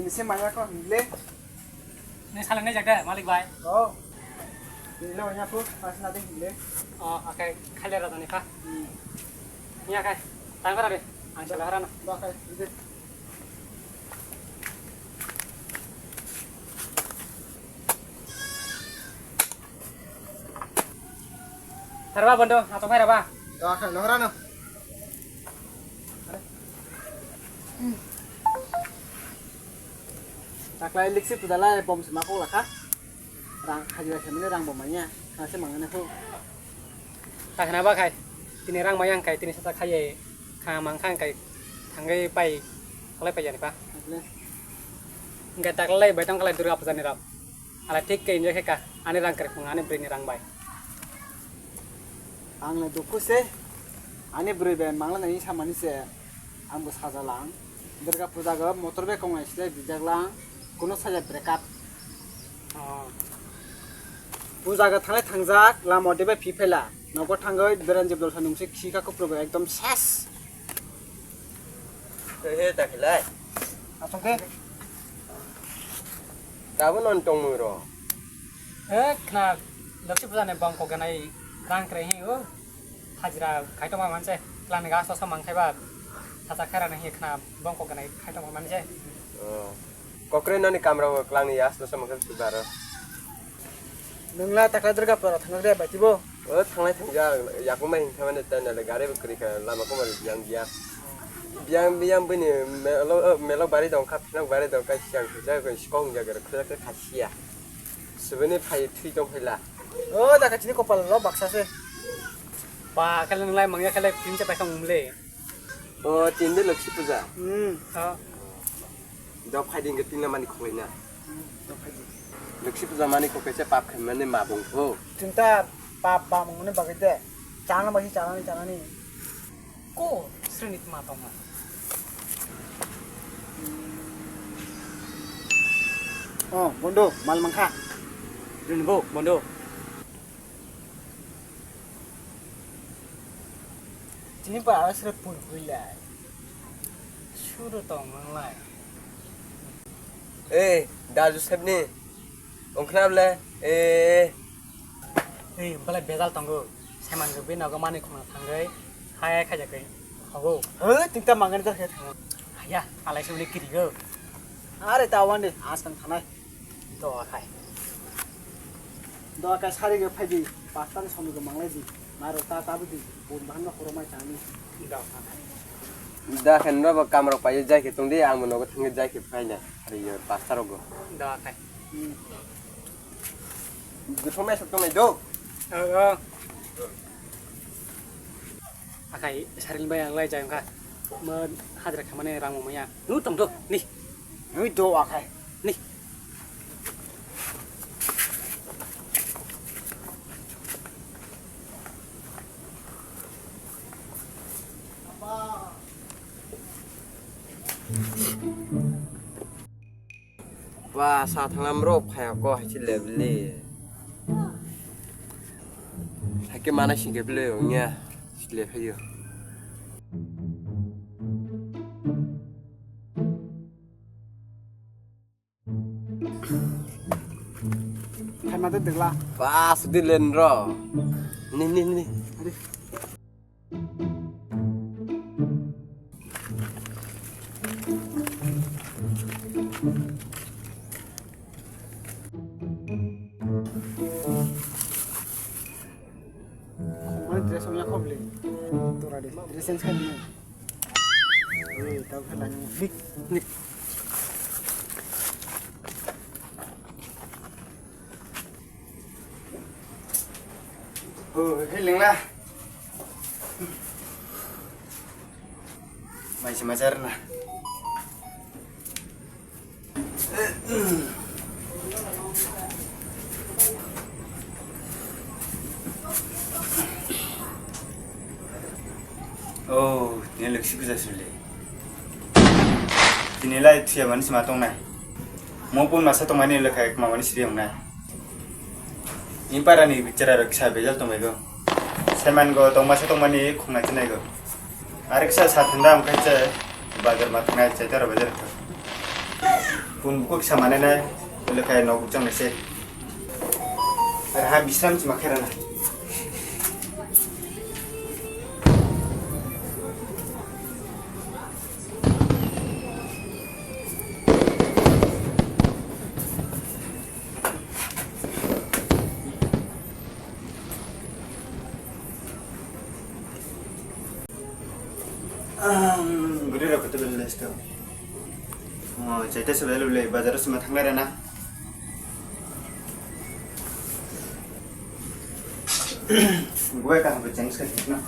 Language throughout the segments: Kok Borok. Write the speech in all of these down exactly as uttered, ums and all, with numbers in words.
Ini se maya ko hile. Ni sale ne jagda malik bai. Oh. Ini lo nya ko pas na de hile. Oh, akai khale ra dani pa. Hmm. Ni akai. Tang ra de. Ang sale ra na. Ba kai. Ini. Tharba bondo, atong phai raba. Doa khan nohra no. Taklai liksi pudala bom sema kok lakha. Rang khajira semene rang bo manya. Khase mangane ho. Takhna ba khai. Tini rang mayang khai tini sata khai. Kha mangkhang khai. Thanggai pai. Kholai pai jani pa. Enggak taklai bai tong kalai Durga puja ni rap. Ala thik khe enjoy khe ka, ani rang kwrwngphung, ani bwrwini rang bai. Ang no dukhu se, ani bwrwi bai mangla nai samani se, ang bo sajalang. Durga puja go motor bai kongnai sile bijak lang, kuno saja break up. Oh. Puja go thanglai thangjak, lama de bai phi phaila, nogo thangoi beranjib dol sanung se khi ka kupro go ekdom ses. He, he, ta khlai. Asok khe? Tabuk non tongmung ro. He, khna Lakshi puja ni bong kok ganai rang kre hi o. Hajira khai tong ma manse. Klan ga so samang khai ba. Sacha khai rana hi khna bong kok ganai khai tong ma manse. Oh. Kokre nani kamra o klang ni yas no samang khai baro. Nwng la takla Durga pura thangna de bai tibo. O thanglai thangja yakung bai hingkha mane tai nale gari bo kwrwi kha lama koma biyang biya. Biyang biyang bini melo melo bari dong kha phinak bari dong kha siang kha ja ko sikong ja garo kha kha sia. Subini phai thui tong phaila. O da kachini kopal lo baksa se. Pa kale nwng lai mangya kale pinche pai kha mumle. O tinde Lakshi puja. Hmm. Ha. Dok phai ding ke tinna mani khokoi na. Hmm, dok phai ding. Lakshi puja mani khokoi se pap khe mani ma bung tho. Tinta pap ba mung ne bagwi de. Chana bagwi chana ni chana ni. Ko sreni ma tong ma. Oh, bondo, mal mangkha. Rin bo, bondo. Tini pa asra pun huilai. Suru tong manglai. Eh, da Joseph ni. Ongkhna ble. Eh. Ei, bale bejal tongo. Saiman go bini nogo mani khona thangoi. Hai khai jakoi. Hogo. He, tingta mangani jar khe thango. Haya, alai se ule kirigo. Are ta wande, as kan thanai. Doa khai. Doa khai sari go phaidi, pasta ni somi go manglai di. Maro ta ta budi, bun bahan no khoro mai tani. Doa khai. Da khen ro bo kamrok pai jai khe tongdi, ang bo nogo thangwi jai khe phaina. Ari yo pasta rogo. Doa khai. Hmm. Githong mai sok tongnai do. Oh, oh. Akai saring bai ang lai jai kha. Mo hajra khamane rang mo maya. Nu tong do ni. Nui do akai. Ni. Ba, sa thanglam rok phai ko hai chile bele. Hai ke mana sing ke bele ongya chile phayo. Hai mata degla. Ba, sudi len ro. Ni, ni, ni. Ade. Mane dress ongya khobli. Tora de. Dress change khai ni. Oi, tau khai lani. Nik. Nik. Oh, he lengla. Mai se majar na. Oh, ni lek si kuja sule. Tini lai thuya mani sima tong nai. Mo pun masa tong mani lek hai ma mani siri ong nai. Ni para ni bichara rok kisa bejal tongbai go. Saiman go tongma se tongmani khungna chinai go. Are kisa sa thanda am khai che bazar ma thangnai chaita ro bazar kha. Phone buku kisa manenai, bole kaya nok bukchang naise. Ar ha bisram chima kherana. Guri rok kete bele lesto. Oh, chaita se bele bele bazar se ma thanglai rana. Gue ka habe change ka na.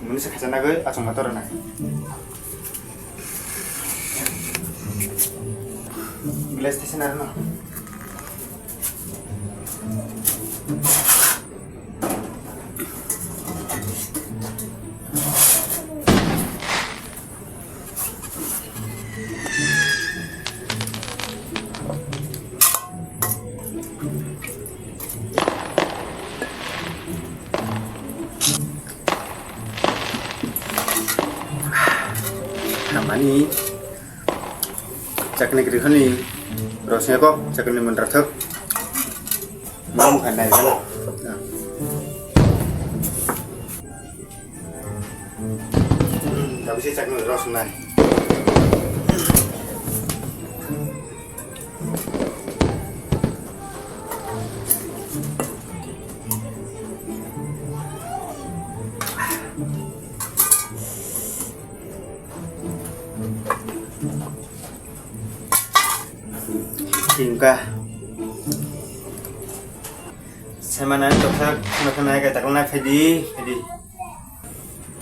Muni se khacha nagwi achung ma torana. Glass tisi narno. Hamani chakni krikhoni rosnya kok chakni mandrathok. Mau kan naik kan? Tapi saya cakni rosnai. Tingka. Semana toksa khana khana hai kaitakna phaidi phaidi.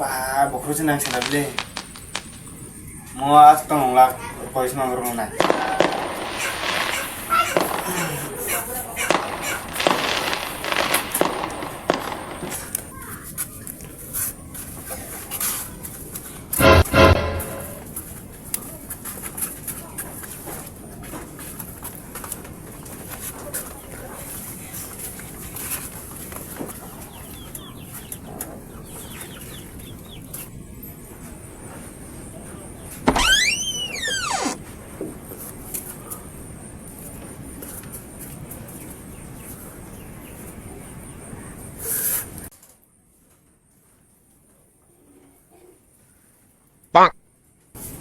Pa bokhro se nang sana bile. Mo as tong lak koi sma rong nai.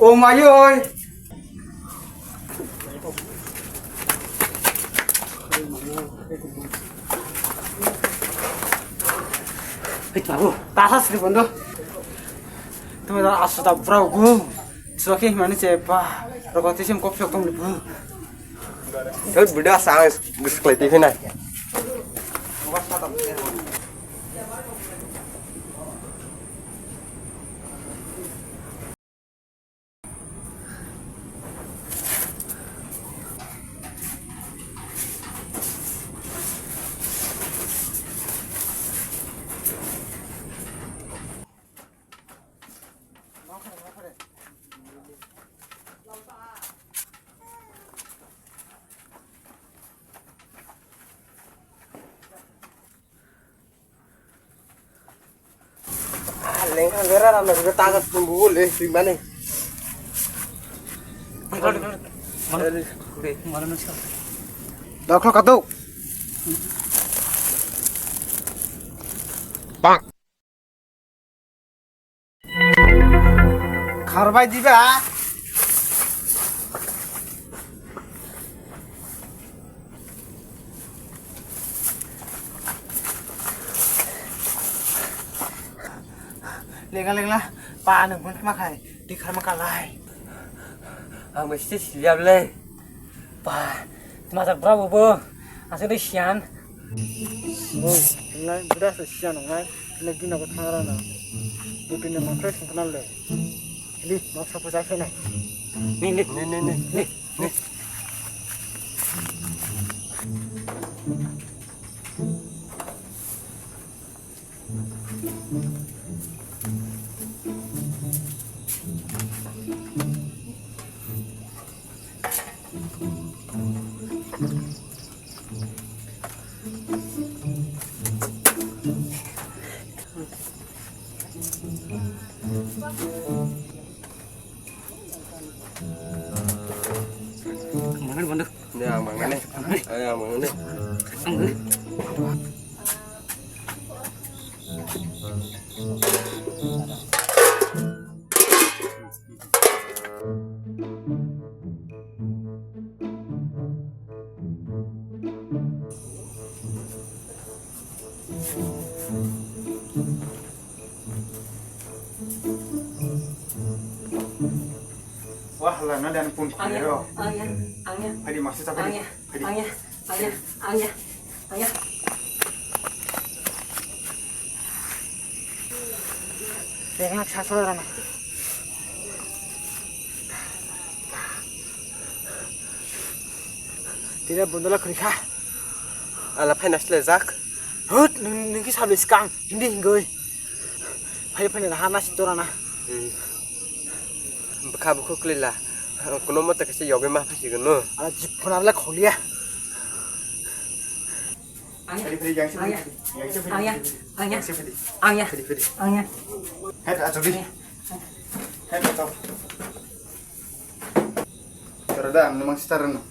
O mayoi. Hei, babu, tasa sini bondo. Tuma da asu da brau gu. Suaki mani ce ba. Rokoti sim kop sok tong bu. Thut buda sang disklai tivi nai. Lengkha gera ramna gera tagas pun bu le sui mane. Doklo katu. Kharbai diba? Lengla lengla, pa nang phone ma khai, di kharma kalai. Ang bai site siliya ble. Pa, tma jak bra bo bo. Asuk de sian. Oi, ngai, buda se siya nung ngai, le gina ko thang rana. Buti ne mangkre sung kenal le. Li, nok sapu jai se nai. Ni, ni, ni, ni, ni, ni, ni. Mangan bondo. Ya, mangan ni. Ya, mangan ni. Wah, lah, na dan pun. Angya, angya, angya. Hadi, maksud apa ni? Angya, hadi. Angya, angya, angya, angya. Tengak sasro rana. Tira bondola khurikha. Ala phaina sle jak. Hut, nung, nung ki sabli skang, hindi hingoi. Phai phai na hana si torana. Hmm. Bwkha bukhuk lila. Kuno mata kaisa yogwi ma phai sigwno. Ala jip phone ala kholiya. Angya. Phai, phai, yang si phai. Angya. Yang si phai. Angya. Angya. Yang si phai. Angya. Phai, phai. Angya. Hai, achobi. Angya. Hai, achobi. Tara da, ang namang sitar no.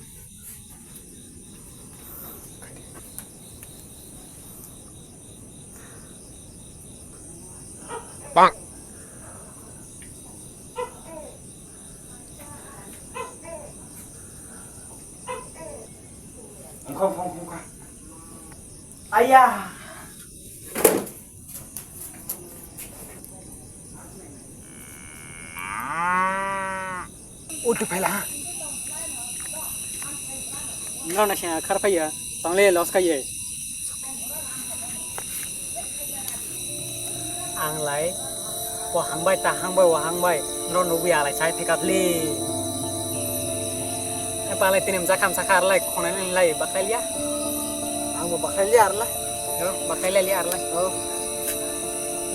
Bang. Ongkha, ongkha, ongkha, ongkha. Aya. Utu phela ha. Nang na siya khar phaiya, tangle loss kaiye. Ang lai, o hangbai ta hangbai, o hangbai, no nugwi alai sai phekapli. Palai tinim jakam sakha arlai, khonani lai, bakhailya. Ang bo bakhailya arlai. Yo, bakhailya arlai. Oh.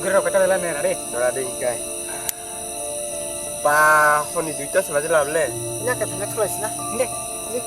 Gero kata lai nera de. Nora de ikai. Ba, honi duita se baje lable. Nya ka thangna thulai sina. Nde. Nde.